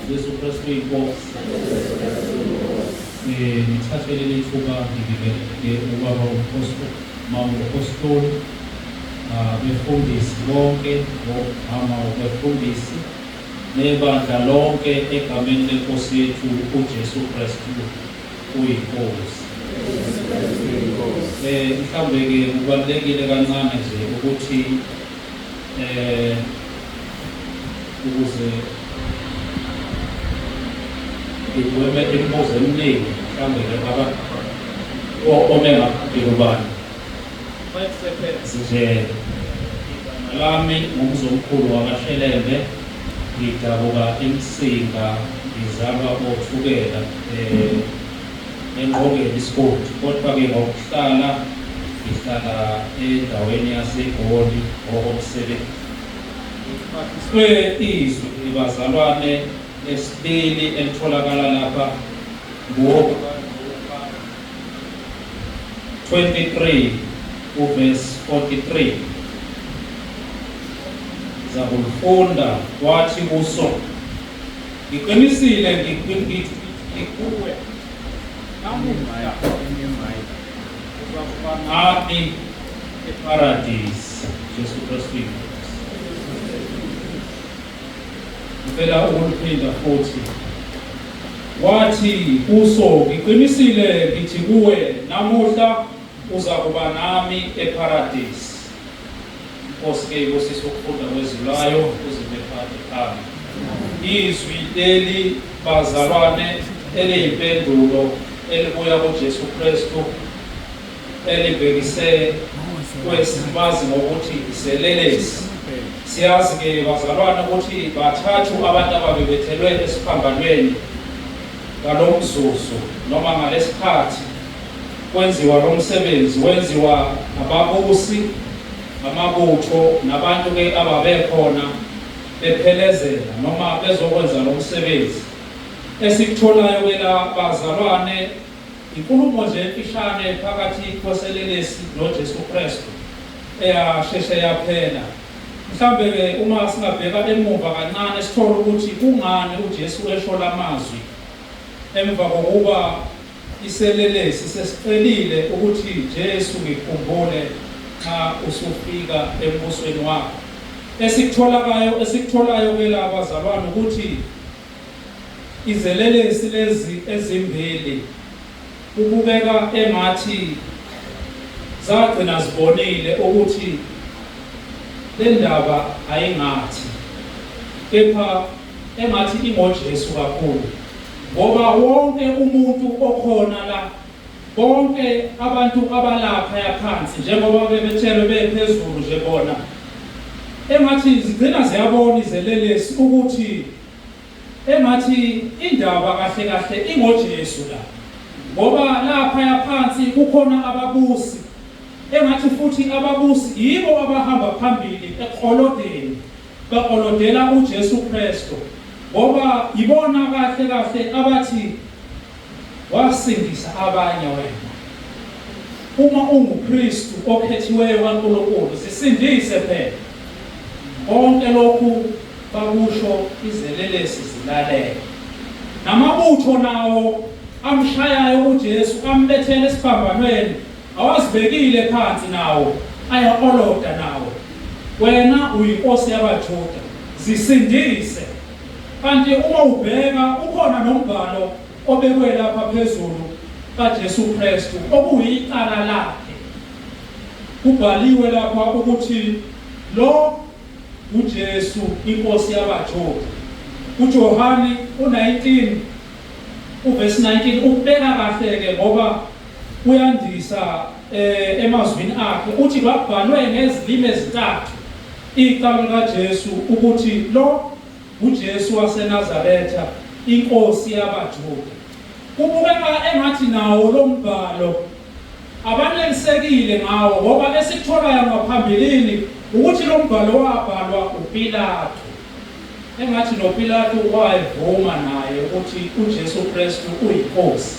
Jesu Kristu inkosi. Ngithathe leli thuba ngibingelele ubaba uMpostoli, mama uMpostoli, abefundisi bonke, omama ubefundisi nebandla lonke egameni lenkosi yethu uJesu Kristu uyiNkosi. Mhlawumbe ke kubalulekile kancane nje ukuthi ukuze ngigweme imibuzo eminingi mhlawumbe ke aba ome ngaphambili ubani. Five seconds nje igama lami ngumzomkhulu wakwaShelembe ngidabuka eMsinga ngizalwa oThukela eNqokeni isigodi kodwa-ke ngokuhlala ngihlala endaweni yaseGoli ngokomsebenzi. Ngiphathiswe izwi bazalwane lesibili elitholakala lapha ngokuka 23 uverse 43 Ngizakulifunda wathi kuso ngiqinisile ngithi kuwe namuhla uzakuba nami eparadisi. Jesu Kristu inkosi. Ngicela ukuliphinda futhi. Wathi kuso, ngiqinisile ngithi kuwe, namuhla uzakuba nami eParadisi. Inkosi ke ibusise ukufunda kwezwi layo kuze kube phakade. Amen. Izwi leli bazalwane eliyimpendulo elibuya kuJesu Kristu elibhekise kwesibazi ngokuthi iselelesi. Siyazi-ke bazalwane ukuthi bathathu abantu ababebethelwe esiphambanweni ngalo mzuzu noma ngalesikhathi kwenziwa lo msebenzi wenziwa ababusi, amabutho nabantu-ke ababekhona bephelezela noma bezokwenza lo msebenzi. Esikutholayo-ke la bazalwane Inkulumo nje emfishane phakathi kweselelesi noJesu Kristu eyasheshe yaphela. Mhlawumbe-ke uma singabheka emuva kancane sithole ukuthi kungani uJesu esho la mazwi emva kokuba iselelesi sesicelile ukuthi Jesu ngikhumbule nxa usufika embusweni wakho. Esikutholakayo esikutholayo-ke la bazalwane ukuthi Izelelesi lezi ezimbili kubukeka engathi zagcina zibonile ukuthi le ndaba ayingathi kepha engathi ingoJesu kakhulu ngoba wonke umuntu okhona la bonke abantu abalaphaya phansi njengoba bebetshelwe bephezulu nje bona engathi zigcina ziyabona izelelesi ukuthi Engathi indaba kahle kahle ingoJesu la. Ngoba laphaya phansi kukhona ababusi. Engathi futhi ababusi yibo abahamba phambili ekuklolodeni. Baklolodela uJesu Kristu. Ngoba yibona kahle kahle abathi wasindisa abanye wena. Uma unguKristu okhethiweyo kaNkulunkulu zisindise phela. Konke lokhu bakusho izelelesi zilalele. Namabutho nawo amshayayo uJesu ambethela esiphambanweni awazibekile phansi nawo ayakloloda nawo. Wena uyinkosi yabaJuda, zisindise. Kanti uma ubheka ukhona nombhalo obekwe lapha phezulu kaJesu Kristu okuyicala lakhe. Kubhaliwe lapha ukuthi lo uJesu inkosi yabaJuda. UJohane u-19 uvesi 19 ukubeka kahle-ke ngoba uyandisa emazwini akhe uthi kwabhalwe ngezilimi ezintathu icala likaJesu ukuthi lo uJesu waseNazaretha inkosi yabaJuda. Kubukeka engathi nawo lo mbhalo abanelisekile ngawo ngoba esikutholayo ngaphambilini ukuthi lo mbhalo wabhalwa uPilatu. Engathi noPilatu wayevuma naye ukuthi uJesu Kristu uyinkosi.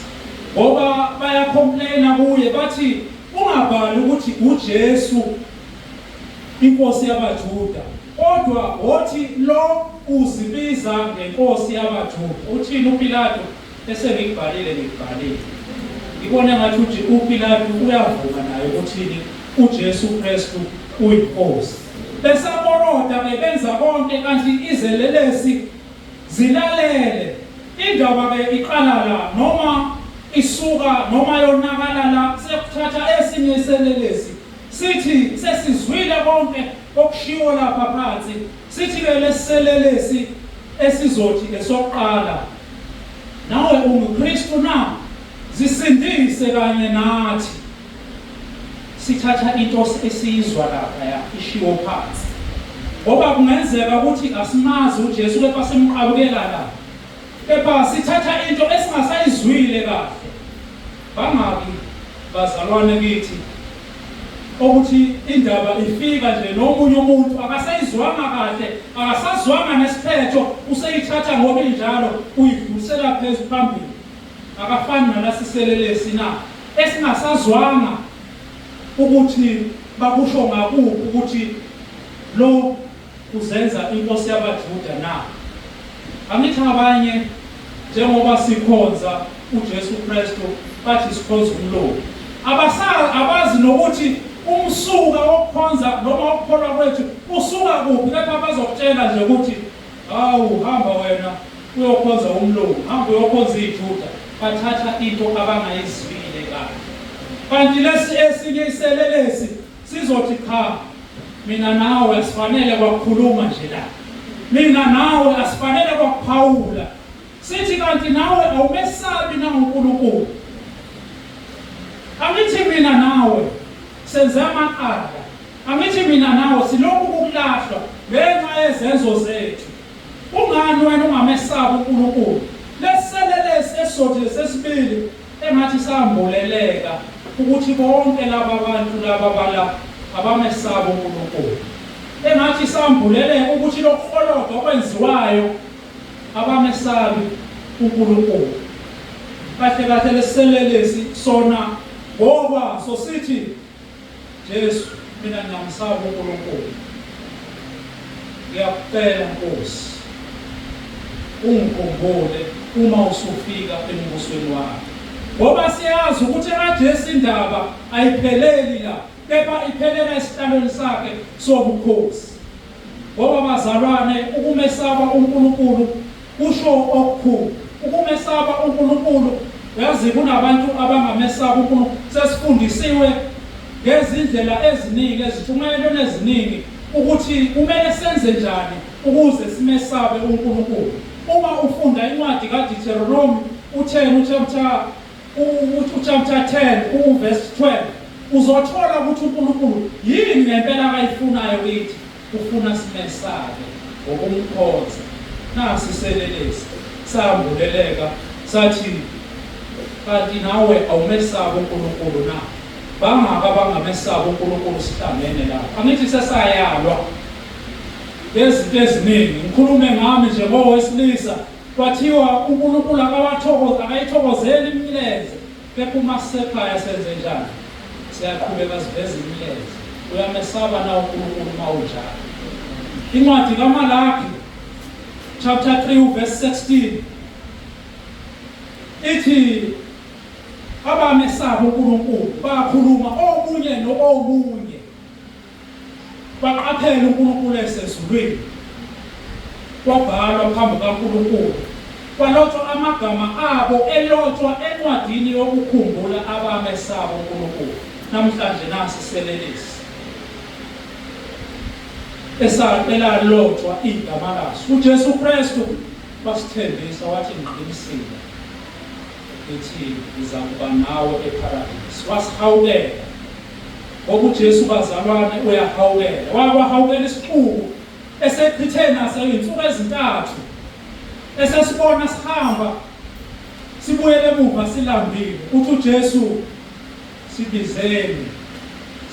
Ngoba bayacomplaina kuye bathi ungabhali ukuthi uJesu inkosi yabaJuda kodwa wothi lo uzibiza ngenkosi yabaJuda. Uthini uPilatu? Esengikubhalile ngikubhalile. Ngibona ngathi uPilatu uyavuma naye ukuthini uJesu Kristu uyinkosi. Besaboroda bebenza konke kanti izelelesi zilalele. Indaba ke iqala la noma isuka noma yonakala la sekuthatha esinye iselelesi sithi sesizwile konke okushiwo lapha phansi sithi ke lesiselelesi esizothi esokuqala nawe unguKristu na zisindise kanye nathi. Sithatha into esiyizwa lapha ya ishiwo phansi ngoba kungenzeka ukuthi asimazi uJesu kepha simqabukela la kepha sithatha into esingasayizwile kahle. Bangaki bazalwane kithi ukuthi indaba ifika nje nomunye umuntu akasayizwanga kahle akasazwanga nesiphetho useyithatha ngoba injalo uyidlulisela phezulu phambili. Akafani nalasiselelesi na esingasazwanga ukuthi bakusho ngakuphi ukuthi lo uzenza inkosi yabaJuda na? Angithi abanye njengoba sikhonza uJesu Kristu bathi sikhonza umlomo. Abazi nokuthi umsuka wokukhonza noma wokukholwa kwethu usuka kuphi kepha bazokutshela nje ukuthi hawu hamba wena uyokhonza umlungu, hamba uyokhonza iJuda. Bathatha into abangayizwile kahle. Kanti lesi esinye iselelesi sizothi cha mina nawe asifanele kwakukhuluma nje la. Mina nawe asifanele kwakuphawula. Sithi kanti nawe awumesabi na uNkulunkulu. Angithi mina nawe senze amaqala. Angithi mina nawe silokhu kukulahlwa ngenxa yezenzo zethu. Kungani wena ungamesabi uNkulunkulu? Lesiselelesi esizothi sesibili engathi sambuleleka ukuthi bonke laba bantu laba bala abamesabi uNkulunkulu. Engathi sambuleleka ukuthi lokuholoda okwenziwayo abamesabi uNkulunkulu. Kahle kahle lesiselelesi sona ngoba sosithi Jesu mina ngiyamsaba uNkulunkulu. Ngiyakucela Nkosi ungikhumbule uma usufika embusweni wakho. Ngoba siyazi ukuthi ekaJesu indaba ayipheleli la kepha iphelela esihlalweni sakhe sobukhosi. Ngoba bazalwane ukumesaba uNkulunkulu kusho okukhulu. Ukumesaba uNkulunkulu uyazi kunabantu abangamesaba uNkulunkulu. Sesifundisiwe ngezindlela eziningi ezintshumayelweni eziningi ukuthi kumele senze njani ukuze simesabe uNkulunkulu. Uma ufunda incwadi kaDeuteronomy u-10 uchapter uchapter 10 uverse 12 uzothola ukuthi uNkulunkulu yini ngempela akayifunayo kithi. Ufuna simesabe ngokumkhonza. Nasi iselelesi sambuleleka sathi kanti nawe awumesabi uNkulunkulu na? Bangaki abangamesabi uNkulunkulu sihlangene lapha? Angithi sesayalwa ngezinto eziningi. Ngikhulume ngami nje ngowesilisa kwathiwa uNkulunkulu akawathokoza akayithokozeli imilenze. Kepha uma sisekhaya senze njani? Siyaqhubeka siveza imilenze. Uyamesaba na uNkulunkulu uma unjalo? Incwadi kaMalaki chapter 3 verse 16 ithi abamesaba uNkulunkulu bakhuluma omunye nomunye Baqaphela uNkulunkulu esezulwini. Kwabhalwa phambi kaNkulunkulu. Kwalotshwa amagama abo elotshwa encwadini yokukhumbula abamesaba uNkulunkulu. Namhlanje nasi iselelesi elalotshwa igama laso. UJesu Kristu wasithembisa wathi ngiqinisile ngithi ngizakuba nawe eParadisi. Wasihawukela. Ngoba uJesu bazalwane uyahawukela. Wakwahawukela isixuku esechithe naso izinsuku ezintathu esesibona sihamba sibuyele emuva silambile. Uthi uJesu sibizeni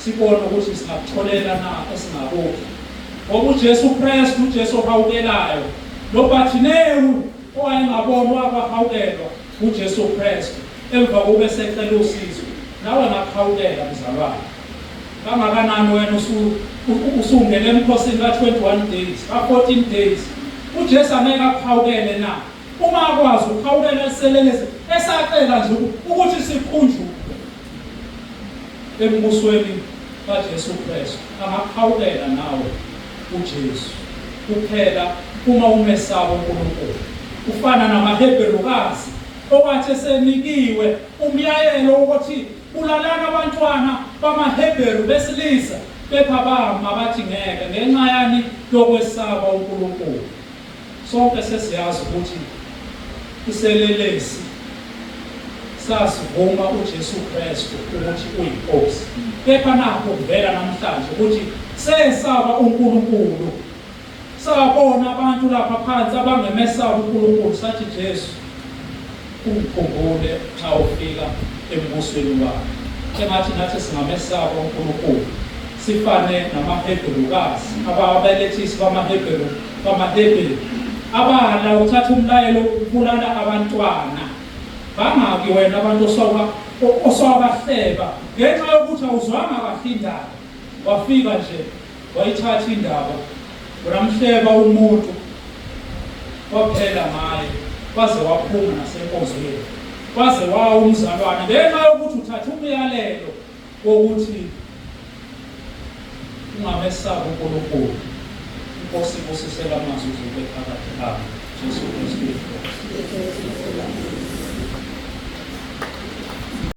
sibone ukuthi singakutholela na esingakudla. Ngoba uJesu Kristu, uJesu ohawukelayo, noBartimewu owayengaboni wakwahawukelwa uJesu Kristu emva kokuba esecela usizo. Nawe ngakuhawukela mzalwane. Kangakanani wena usungene emkhosini ka-21 days, ka-14 days. UJesu angeke akuhawukele na? Uma akwazi ukuhawukela iselelesi esacela nje ukuthi sikhunjulwe embusweni kaJesu Kristu, angakuhawukela nawe uJesu. Kuphela uma umesaba uNkulunkulu. Ufana namaHebherukazi owathi esenikiwe umyayelo wokuthi bulalani abantwana bamaHebheru besilisa, kepha bama bathi ngeke ngenxa yani yokwesaba uNkulunkulu. Sonke sesiyazi ukuthi iselelesi sasivuma uJesu Kristu ukuthi uyiNkosi. Kepha nakho kuvela namhlanje ukuthi sesaba uNkulunkulu. Sabona abantu lapha phansi abangemesaba uNkulunkulu sathi Jesu ungikhumbule nxa ufika embusweni wakho. Engathi nathi singamesaba uNkulunkulu sifane namaHebherukazi ababelethisi bamaHebheru bamaHebheru abala uthatha umlayelo ukubulala abantwana bangaki wena abantu osowabahleba ngenxa yokuthi awuzwanga kahle indaba wafika nje wayithatha indaba uramhleba umuntu waphela ngaye waze waphuma nasenkonzweni waze wawa umzalwane ngenxa yokuthi uthatha umyalelo wokuthi ungamesabi uNkulunkulu. Inkosi ibusise lamazwi uze ube phakathi. Amen. Jesu Kristu iNkosi.